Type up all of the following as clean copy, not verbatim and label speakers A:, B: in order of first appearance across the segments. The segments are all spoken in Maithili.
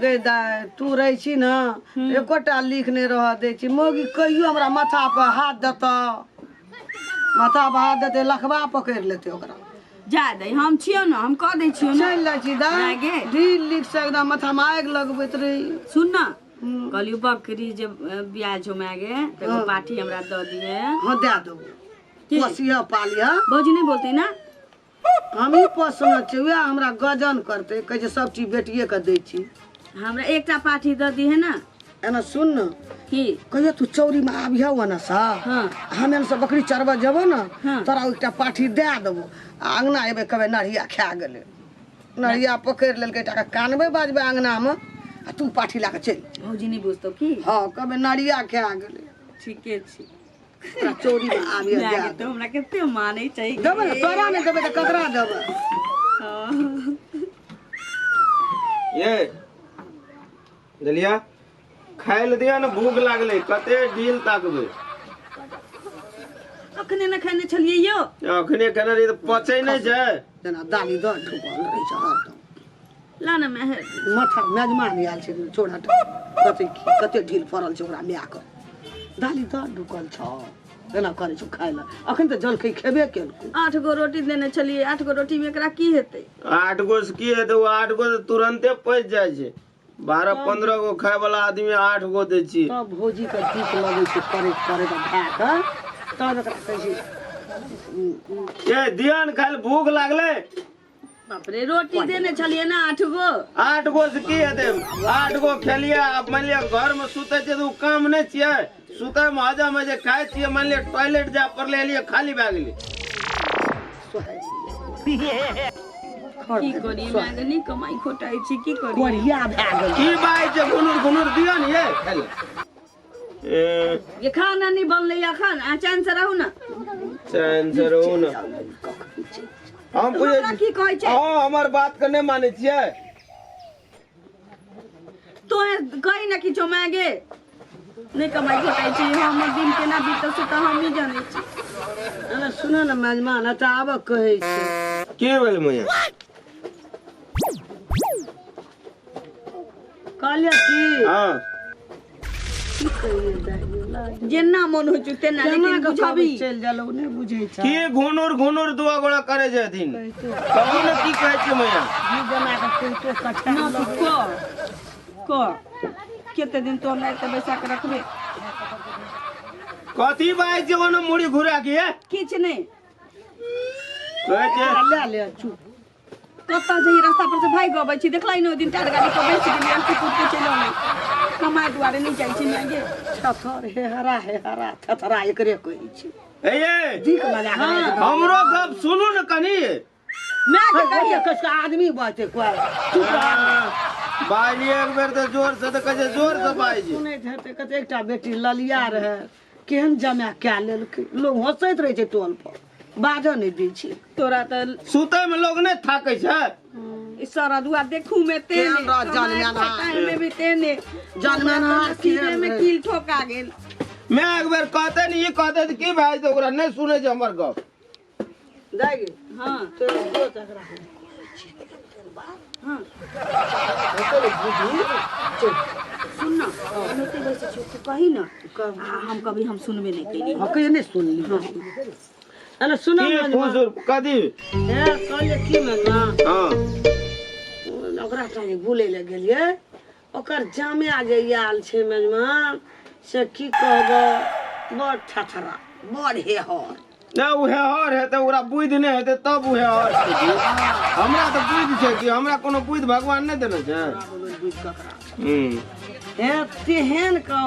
A: गै दाइ तू रहै छी ने एकोटा लिख नहि रहऽ दै छी। मौगी कहियो हमरा माथा पर हाथ देतऽ, माथा पर हाथ देतै लखबा पकड़ि लेतै ओकरा।
B: जा दै, हम छियौ ने, हम कऽ दै छियौ ने।
A: चलि जाइ छी दाइ,
B: दाइ गे।
A: ढील लिख से एकदम माथामे आगि लगबैत रही।
B: सुन ने, कहलियौ बकरी जे बियाह छौ माय गे, तऽ एगो पाठी हमरा दऽ दिहे।
A: हँ दए देबो,
B: की?
A: पोसिह पालिह।
B: भौजी नहि बोलतै ने?
A: हमही पोसने छियै, वएह हमरा गजन करतै, कहै छै सब चीज बेटिएके दै छी।
B: हमरा एकटा पाठी दऽ दिहे ने।
A: एना सुन ने।
B: की?
A: कहियो तू चौरीमे आबिह ओना सँ।
B: हाँ।
A: हम एना सँ बकरी चरबऽ जेबो ने।
B: हाँ।
A: तोरा एकटा पाठी दए देबो आ अङ्गना एबै कहबै नढ़िया खा गेलै, नढ़िया पकड़ि लेलकै, एकटा कानबै बाजबै अङ्गनामे आ तू पाठी लए कऽ चलि।
B: भौजी नहि बुझतौ की?
A: हँ, कहबै नढ़िया खा गेलै।
B: ठीके छै।
A: तोरा चौरीमे आबिह
B: माय
A: दए
B: गे, तो हमरा कते मानै छै।
A: देबै ने, तोरा नहि देबै तऽ ककरा देबै?
B: हाँ।
C: ये दलिया खाय लए दिअ ने, भूख लागलै, कते ढील ताकबै।
B: अखने ने खेने छलियै यौ।
C: अखने खेने रहियै तऽ पचै नहि छै।
A: जेना दालि दऽ ढुकल रहै छै हरदम।
B: ला ने माय।
A: माथा मेजमान आयल छै, छोड़ हट, कते कते ढील पड़ल छै ओकरा मायके, दालि दऽ ढुकल छौ, एना करै छौ खाय लए। अखन तऽ जलखै खेबे केलको।
B: 8 गो रोटी देने छलियै, 8 गो रोटी में एकरा की हेतै?
C: 8 गो से की हेतै? ओ 8 गो तऽ तुरन्ते पचि जाइ छै। 12-15 गो खाय वाला आदमी 8 गो दै छियै।
A: तब भौजीके दुख लगै छै करैत करैत भायके, तब एकरा कहै छै।
C: ए दिअ ने खाय लए, भूख लागलै।
B: बाप रे, रोटी देने छलियै ने 8 गो।
C: 8 गो से की हेतै? 8 गो खेलियै, आब मानि लिअ घरमे सुतै छियै तऽ ओ काम नहि छियै? सुतैमे हजम होइ छै, खाइ छियै, मानि लिअ टॉयलेट जाय पड़लै, एलियै खाली भए गेलै।
B: की करी माय गे, नहि कमाइ खोटाइ छी, की करी?
A: कोढ़िया भए गेल।
C: की बात छै? घुनुर घुनुर दिअ ने ये खाय लए। ए,
B: ये खाना नहीं बनलै अखन, अहाँ चैन से रहू ने।
C: चैन से रहू ने। हम पूछै
B: हमरा की कहै छै?
C: अहाँ हमर बात के नहि मानै छियै?
B: तोहे कही ने किछो माय गे, नहि कमाइ खोटाइ छी, हमर दिन केना बीतल से तऽ हमही जानै छी।
A: अरे सुनो ने मेजमान, एतऽ आबऽ कहै छै।
C: की भेल मैया?
A: कहलियै की?
C: हाँ।
A: की कहियै दाइ गे, लाज।
B: जेना मन होइ छै तेना,
A: केना
B: लेकिन
A: कऽ
B: बुझबी।
A: कहबै चलि जालो, नहि बुझै छै।
C: की घुनुर घुनुर दुआ गोड़ा करै छथिन? कहू ने की कहै छै मैया?
A: जी जना कऽ कहितो कठा।
B: ना तू कह कह, कते दिन तो हमरा एते बैसा के रखबे?
C: कथी बाजै छै ओने मुड़ी घुरा के?
B: किछु नहि
C: कहै छै।
A: ले ले, चुप।
B: कतऽ जइए, रास्ता पर से भागि अबै छी। देखलै ने ओहि दिन टायर गाड़ी पर बैस गेलियै, हम कूद के चलि अबै, कमाइ दुआरे नहि जाइ छी माय गे।
A: थेथर हे हरा हे हरा थेथरा एकरे कहै छै।
C: हे ये
A: दिक लगा के राखि दहो।
C: हमरो गप सुनू ने कनी।
B: माय के कहिए।
A: कस के आदमी बजतै कोइ, चुप रह।
C: बाजलियै एक बेर तऽ जोर से तऽ कहै छै जोर से बाजि।
A: सुनैत हेतै कते एकटा बेटी ललिया रहै, केहन जमा कए लेलकै, लोग हँसैत रहै छै टोल पर, बाजऽ नहि दै छै।
B: तोरा तऽ
C: सुतै मे लोग नहि थाकै छै।
B: ई सरदुआ देखू में तेने
A: केहन रह
B: कमाइ
A: जनमेनहार।
B: खटाइ में भी तेने
A: जनमेनहार
B: सीधे
A: केहन
B: में
A: रहै।
B: कील ठोका गेल।
C: मैं एक बेर कहते ने, ई कहते तऽ की भए जेतै ओकरा? नहि सुनै छै हमर गप।
A: दाइ गे।
B: हाँ।
A: तोरा दोस्त एकरा हम
B: हाँ।
A: हेतै ने बुद्धि, चल।
B: सुन ना, ओनाहिते बैसै छियौ, तू कही ना। आ हम कभी हम सुनबे नहि केलियै।
A: हँ, कहियो नहि सुनली। अरे सुन।
C: की फुसुर कथी?
A: हे, कहलियै की मनमा।
C: हाँ।
A: ओकरा संगे बुलै लए गेलियै, ओकर जामिया जे आयल छै मेजमान, से की कहबो, बड़ थथरा, बड़ हेहर।
C: नहि, ओ हेहर हेतै, ओकरा बुद्धि नहि हेतै तब ओ हेहर छै जी। हमरा तऽ बुद्धि छै कि हमरा कोनो बुद्धि भगवान नहि देने छै?
A: बुद्धि ककरा?
C: हूँ।
A: हे, तेहन कह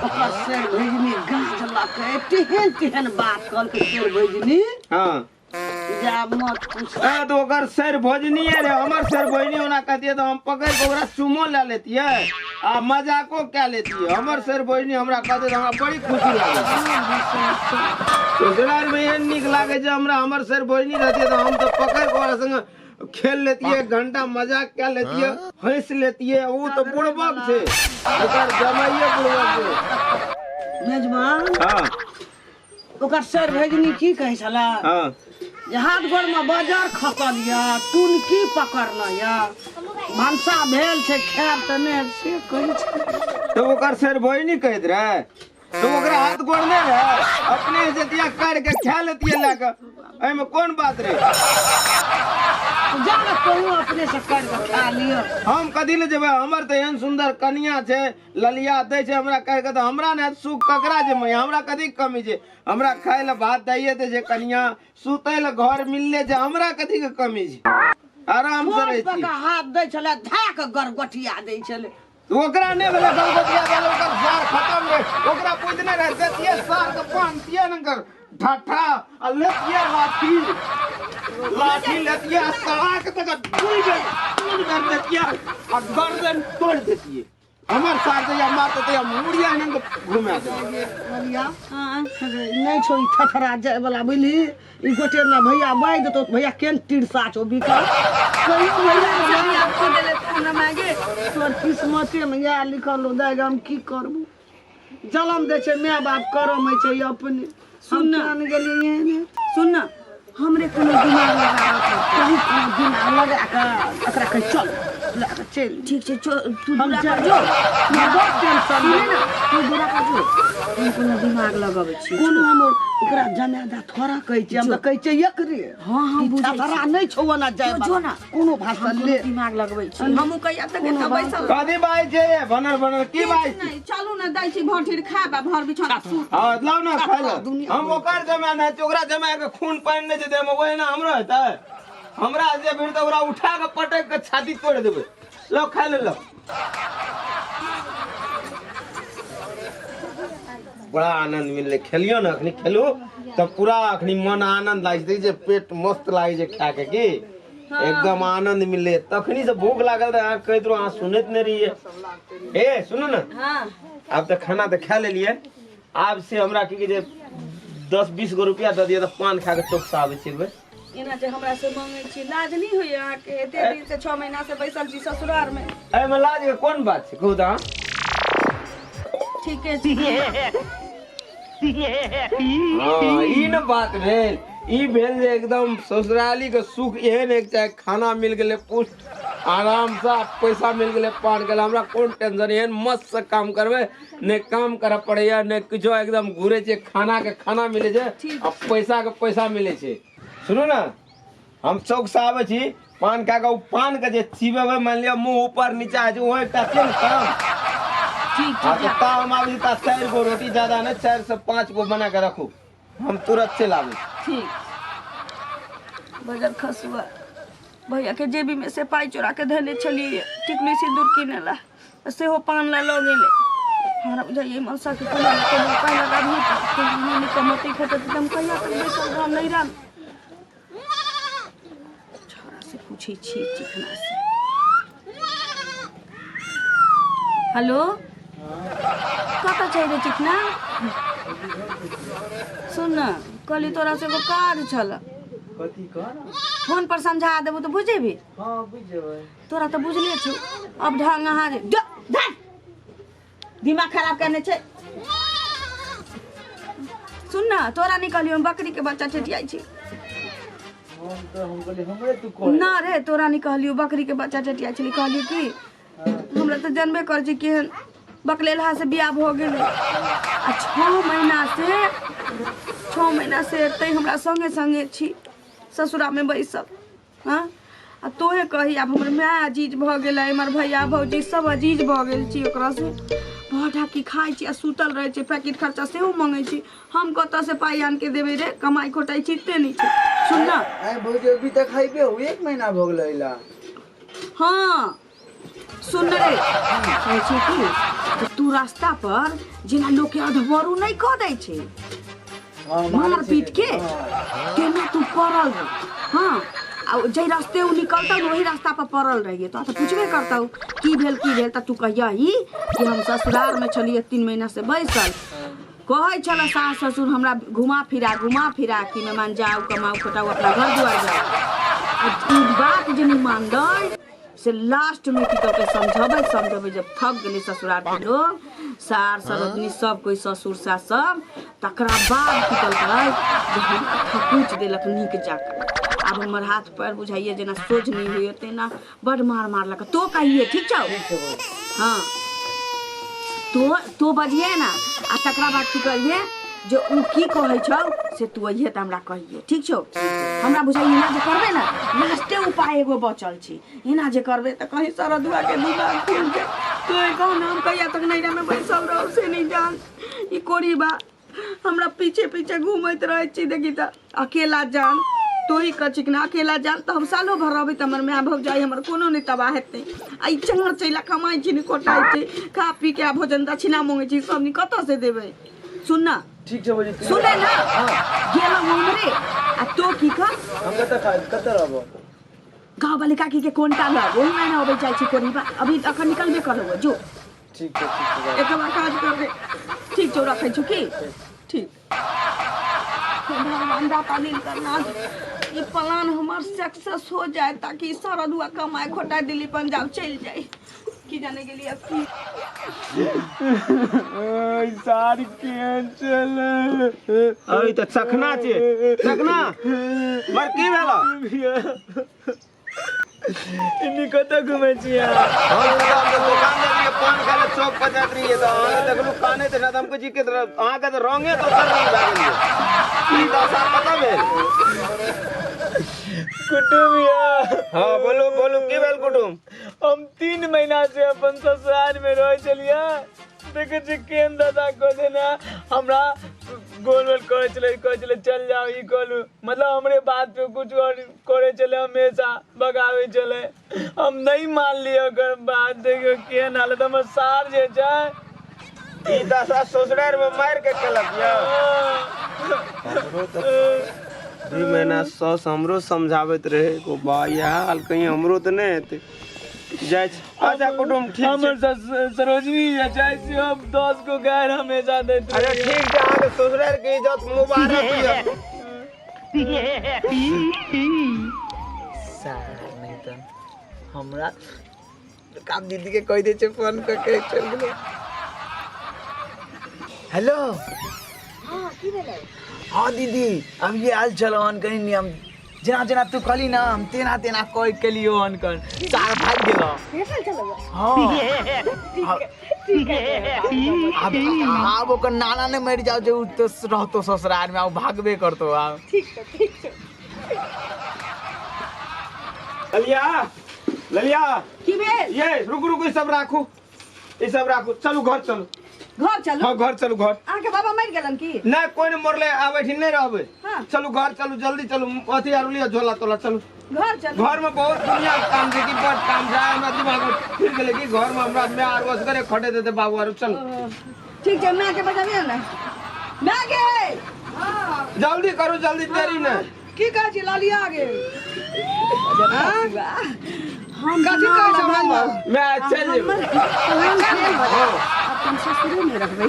A: ओकर शेर भैजनी गाछ लऽके तेहन तेहन बात कहलकै शेर भैजनी।
C: हाँ।
A: जे आब मत पूछ।
C: ए तऽ ओकर सर भोजनीये रहे, हमर सर भोजनी ओना कहतियै तऽ हम पकड़ि कऽ ओकरा चुमो लए लेतियै आ मजाको कए लेतियै। हमर सर भोजनी हमरा कहतै तऽ हमरा बड़ी खुशी लागै। ससुरालमे एहन नीक लागै छै हमरा, हमर सर भोजनी रहतियै तऽ हम तऽ पकड़ि कऽ ओकरा संगे खेल लेतियै, एक घंटा मजाक कए लेतियै, हँसि लेतियै। ओ तऽ बुड़बक छै, ओकर जमाइये बुड़बक छै।
A: मेजबान।
C: हाँ।
A: ओकर सर भैजनी की कहै छलै?
C: हाँ।
A: जे हाथ गोरमे बजर खसल यऽ, टुनकी पकड़ने यऽ, भनसा भेल छै, खायब तऽ नहि से कहै छै।
C: तऽ ओकर सर बहिनी कहैत रहे तऽ ओकरा हाथ गोड़ नहि रहे, अपने से दिया कर के खा लेतियै लए कऽ, एहिमे कोन बात रहे?
A: जा ने कहूँ अपने से कर के खा लिअ।
C: हम कथी ले जेबै? हमर तऽ एहन सुन्दर कनिया छै, ललिया दै छै हमरा कहि के, तऽ हमरा ने सुख ककरा छै मैया? हमरा कथी के कमी छै? हमरा खाय लए भात दैये दै छै कनिया, सुतै लए घर मिलले छै, हमरा कथी के कमी छै? आराम से रहै
A: छी। हाथ दै छलै धए के गरगोटिया दै छलै।
C: ओकरा नहि भेलै गलगोटिया भेलै, ओकर सार खतम रहै, ओकरा बुझने रहै। देतियै सार के बान्हतियै ने कर ढट्ठा आ लेतियै लाठी, लाठी लेतियै आ सारा के तक 2 बेर 3 बेर देतियै आ गर्दन तोड़ि देतियै। हमर सार जहिया मारतै तहिया मुड़िया एहन के घुमा देबै।
A: बलिया नहि छौ ई थथरा जाय वाला, बुझली? ई गोटे ने भैया बाजि देतौ, भैया केहन तिरसा छौ बिकल, कहियो भैया
B: की देले तू हमरा मागे?
A: तोर किस्मते मे इएह लिखल हो दाइ, हम की करबू? जलम दै छै माय बाप, करम होइ छै अपने।
B: सुन न।
A: हम गेलियै एहने।
B: सुन न, हमरे कोनो दिमाग लगाबऽ पड़तै।
A: कहीं कोनो दिमाग लगा कऽ एकरा कहि चल लए कऽ चलि।
B: ठीक छै, तू
A: हम
B: दूरा
A: जाय
B: पर जो।
A: हमरा बहुत टेंशन।
B: सुने न, तू दूरा पर जो, हम कोनो दिमाग लगबै छी।
A: कोनो हम ओकरा जमादा थोड़ा कहै छियै, हम तऽ कहै छियै एकरे।
B: हाँ,
A: ई
B: बुझै
A: छतरा नहि छौ ओना जाय
B: जो,
A: वाला।
B: जो ना।
A: कोनो भाषा
B: हम कोनो
A: ले
B: दिमाग लगबै छी। हमहूँ कहिया तक एतऽ बैसल।
C: कथी बाजै छै ये? भनर भनर की बाजै छै?
B: नहि, चलू ने, दै छी भठिर खायब आ भर बिछौना सुत।
C: हाँ, लाउ ने खाय लए। हम ओकर जमा नहि छै, ओकरा जमा के खून पानि नहि छै देहमे, ओहिना हमरो हेतै? हमरा जे भेट तऽ ओकरा उठा के पटक के छाती तोड़ि देबै। लाउ खाय ले लाउ। बड़ा आनंद मिललै। खेलियौ ने, अखनी खेलू तऽ पूरा अखनी मन आनंद लागै छै, जे पेट मस्त लागै छै खा के, की एकदम आनंद मिललै। तखनी से भूख लागल रहै, अहाँ कहैत रहू, अहाँ सुनैत नहि रहियै। ए सुनू ने।
B: हाँ।
C: आब तऽ खाना तऽ खा लेलियै, आब से हमरा की कहै छै, 10-20 गो रुपया दऽ दिअ तऽ पान खा कऽ चौक से आबै छी एक बेर।
B: एना जे हमरा से मांगै छी, लाज नहि होइए अहाँके? एते दिन से 6 महीना से बैसल छी ससुरार में।
C: एहिमे लाज के कोन बात छै, कहू तऽ अहाँ?
B: ठीके छै।
C: हाँ, ई न बात भेल, ई भेल जे एकदम ससुराली के सुख एहन एक चाहे खाना मिल गेलै पुष्ट आराम से आ पैसा मिल गेलै पान गेलै, हमरा कोन टेंशन? एहन मस्त से काम करबै, नहि काम करऽ पड़ैया नहि किछो, एकदम घुरै छै, खाना के खाना मिलै छै आ पैसा के पैसा मिलै छै। सुनू ने, हम चौक से आबै छी पान खा कऽ, ओ पान के जे चिबेबै, मानि लिअ मुँह ऊपर नीचा होइ छै, ओहो एकटा छै ने काम।
B: ठीक।
C: हाँ, तऽ ता हम आबै छी ता चारि गो रोटी, ज्यादा नहि, 4 से 5 गो बना कऽ रखू, हम तुरंत चलि आबै छी।
B: ठीक। बजर खसुआ भैया के जेबी में से पाइ चोरा के धने छलियै टिकली सिंदूर किने ला, सेहो पान ला लऽ गेलै। हमरा बुझाइए मनसा के कोनो ने कोनो उपाय लगाबही पड़तै। नहि कमौतै खेतै तऽ हम कहिया तक बैसल रहब नैहरा में? छौड़ा से पूछै छियै, चिकना से। हेलो, कतऽ छै रे चिकना? सुन न, कहली तोरा से एगो काज छल।
D: कथी कह न?
B: फोन पर समझा देबो तऽ बुझेबी?
D: हाँ, बुझि जेबै।
B: तोरा तऽ बुझले छौ अब ढंग। अहाँ जे धर! दिमाग खराब करने छै। सुन न, तोरा नहि कहलियौ, हम बकरी के बच्चा ठेठियाइ छी।
D: हम तऽ हम कहलियै हमरे तू कह।
B: ना रे, तोरा नहि कहलियौ, बकरी के बच्चा ठेठियाइ छली। कहलियौ कि हमरा तऽ जानबे कर छी केहन बकलेलहा से बियाह भऽ गेलै आ 6 महीना से एतै हमरा संगे संगे छी ससुरामे बैसल। हँ, आ तोहे कही, आब हमर माय अजीज भऽ गेलै, हमर भैया भौजी सब अजीज भऽ गेल छी ओकरासँ। भर ढाकी खाइ छी आ सुतल रहै छै। पैकेट खर्चा सेहो मङ्गै छी। हम कतऽसँ पाइ आनिके देबै रे? कमाइ खोटाइ चिन्ते नहि छै। सुन न।
D: आइ भौजी, अभी तक खाइबे हो? एक महीना भऽ गेलै अइला।
B: हाँ, सुन रे, कहै छै कि तऽ तू रास्ता पर जेना लोकके अधबरू नहि कऽ दै छै मार पीट के, तेना तू पड़ल रह। हाँ, आ जाहि रास्ते ओ निकलतौ ने, ओही रास्ता पर पड़ल रहिए। तो तऽ पूछबे करतौ, की भेल, की भेल? तऽ तू कहियही कि हम ससुरालमे छलियै 3 महीना से बैसल, कहै छल सास ससुर हमरा घुमा फिरा घुमा फिरा कि मेहमान जाउ, कमाउ खटाउ, अपना घर दुआर जाउ। आ ई बात जे नहि मानलै से लास्टमे की कहलकै, समझबै समझबै जब थक गेलै ससुरालके लोग, सार सरदनी सब कोइ, ससुर सास सब, तकरा बाद की कहलकै जे हमरा थकुच देलक नीक जकाँ। आ आब हमर हाथ पैर बुझाइए जेना सोझ नहि होइए तेना बड मार मारलक। तो कहिए ठीक छौ? हाँ तो तो बजिए ना आ तकरा बाद की करिए जे उ की कहै छौ से तू अइहे तऽ हमरा कहिए, ठीक छौ? हमरा बुझाइए एना जे करबै ना लास्टे उपाय एगो बचल छै, एना जे करबै तऽ कहीं सरदुआ के दिमाग खुलि जाए। तो कहू ना हम कहिया तक नैरा में बैसल रहब से नहीं जान। ई कोरी बा हमरा पीछे पीछे घूमैत रहै छी, देखी तऽ अकेला जान तोही कह ना अकेला जान तऽ हम सालो भर रहबै तऽ हमर माय भौजाइ हमर कोनो नहि तबाह हेतै। आ ई चंगर चैला कमाइ छी नहि कोटाइ छै, खा पी के आ भोजन दक्षिणा मांगै छी, सब कतऽ से देबै? सुन ना।
D: ठीक छै भौजी।
B: सुने ना गेलहुँ उमरे आ तो की कर?
D: हम कतऽ खा कतऽ रहबो?
B: गाँव वाली काकी के कोनटा लग ओही मायने अबै जाइ छी कोरीबा, अभी अखन निकलबे करबो जो।
D: ठीक छै, ठीक छै।
B: एक बार काज करबे। ठीक छौ, रखै छौ की? ठीक। भगवान दाता दिनकरनाथ ये प्लान हमर सक्सेस हो जाए ताकि सरदुआ कमाए खोटाए दिल्ली पंजाब चलि जाए। की जाने के लिए अब की
D: सार केहन चले।
C: अरे तऽ चखना छै, चखना मर की भेल?
D: इन्नी कतऽ घुमै छी अहाँ?
C: हम तऽ दोकान जाइ रहियै पान खाय लए, चौक पर जाइत रहियै तऽ अहाँके देखलहुँ कानैत रहै, तऽ हम कहै छी कि अहाँके तऽ रंगे दोसर रंग भए गेल यऽ। ई दशा कतऽ भेल?
D: कुटुम यऽ।
C: हाँ बोलू बोलू की भेल कुटुम?
D: हम 3 महीना से अपन ससुराल में रहे छलियै, देखे छी केहन दशा कऽ देने हमरा। गोल गोल करै छलै, कहै छलै चल जाओ ई करू, मतलब हमरे बात पे कुछ और करै छलै, हमेशा भगाबै छलै। हम नहीं मानलियै ओकर बात, देखियौ केहन हालत हमर सार जे छै।
C: ई दशा ससुराल में मारि के केलक यऽ। हमरो तऽ 2 महीना सौस हमरो समझाबैत रहे को बा इएह हाल कहीं हमरो तऽ नहि हेतै। जाइ छी। अच्छा कुटुम ठीक छै।
D: हमर सरोजनी जे छै से हम 10 गो गारि हमेशा दैत
C: अच्छा
D: रहैए।
C: ठीक छै, अहाँके ससुराल के इज्जत मुबारक यऽ।
D: सार नहीं तऽ हमरा काम दीदी के कहि दै छै फोन कऽ के चलि गेलै। हेलो।
B: हाँ की भेलै?
D: हाँ दीदी हम ये आयल छलहुँ हन कनि हम जेना जेना तू कहली ना हम तेना तेना कहि केलियो हन कन सार भागि गेलो।
B: भेटल छलौ?
D: हाँ आब आब ओकर नाना ने मरि जाओ जे उ तो रहतो ससुराल में, आब भागबे करतो आब।
B: ठीक छै, ठीक छै।
C: ललिया ललिया
B: की भेल?
C: ये रुकू रुकू, ई सब राखू, ई सब राखू, चलू घर चलू।
B: घर चलू?
C: हाँ घर चलू घर।
B: अहाँके बाबा मरि गेलन की?
C: नहि कोइ नहि मरलै, आब एहिठाम नहि रहबै।
B: हाँ।
C: चलू घर चलू, जल्दी चलू, अथी आर लिअ झोला तोला, चलू
B: घर चलू।
C: घर में बहुत दुनिया के काम छै कि बड़ काम छै। हमरा दिमाग में फिर गेलै कि घर में हमरा माय आर असगरे खटे देतै बाबू आर। चलू
B: ठीक छै, माय के बजाबियौ ने। माय गे
C: जल्दी करू, जल्दी देरी नहि।
A: की कहै छी ललिया गे?
B: हम
A: कथी कहै छै मामा?
C: माय चलि जेबै।
B: अपन ससुरे नहि रखबै।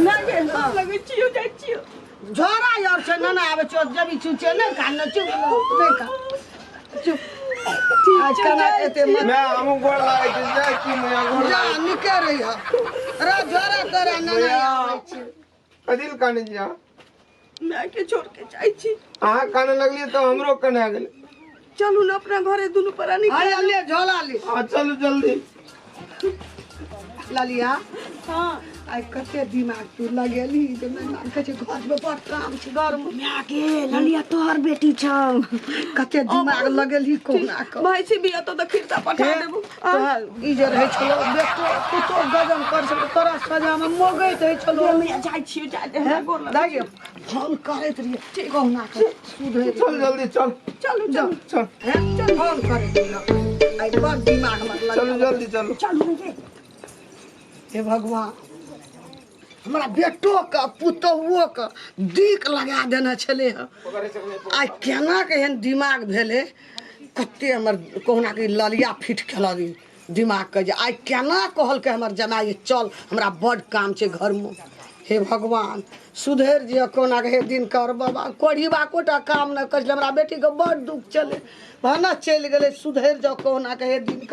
B: माय गे लगै छियौ, जाइ छियौ।
A: झोरा यार छै ना आबै छौ जबी चुचे नहि खा न, चुप नहि खा, चुप। आज केना एते मत
C: माय हमहूँ गोर लागै छी, जाइ छी मैया, गोर
A: जा
C: लागै छी।
A: निके रही रे झोरा तोरा ना
C: मैया।
A: आबै छै।
C: कथी लए कानै छी अहाँ?
B: माय के छोड़ के जाइ छी।
C: अहाँ काने लगलियै तऽ हमरो कना गेलै।
B: चलू ने अपना घरे दुनू प्राणी।
A: हाय ले झोला ले।
C: हाँ चलू जल्दी।
A: ललिया
B: हाँ
A: आइ कते दिमाग तू लगेली जे मेहमान कहै छै घर में बड़ काम छै घर में।
B: माय गे ललिया तोहर बेटी छौ,
A: कते दिमाग लगेली कहुना कऽ।
B: भैंसी बिया तो तऽ खिरसा पठा देबू।
A: तोहर ई जे रहै छलो बेटो पुतो गजन कर छलो, तोरा सजा में मगैत रहै छलो।
B: मैया जाइ छियौ, जाइ दे हमरा गोर लगै।
A: दाइ गे फोन करैत रहियै कहुना कऽ सुधरि।
C: चल जल्दी चल।
B: चलू चलू
C: चल
A: हैं फोन करैत रहियै, आइ बड़ दिमाग हमर
C: चलू
A: लगल।
C: जल्दी चलू।
B: चलू गे।
A: हे भगवान हमरा बेटो के पुतोहुओ के दीक लगा देने छलै हँ, आइ केना के एहन दिमाग भेलै? कते हमर कहुना के ललिया फिट केलक ई दिमाग के जे आइ केना कहलकै हमर जमाइ चल हमरा बड काम छै घरमे। हे भगवान सुधरि जिय कहुना के। हे दिनकर बाबा कोढ़ीबा कोटा काम नहि करै छलै, हमरा बेटीके बड दुख छलै, भानस चलि गेलै, सुधरि जाउ कहुना के हे दिनकर।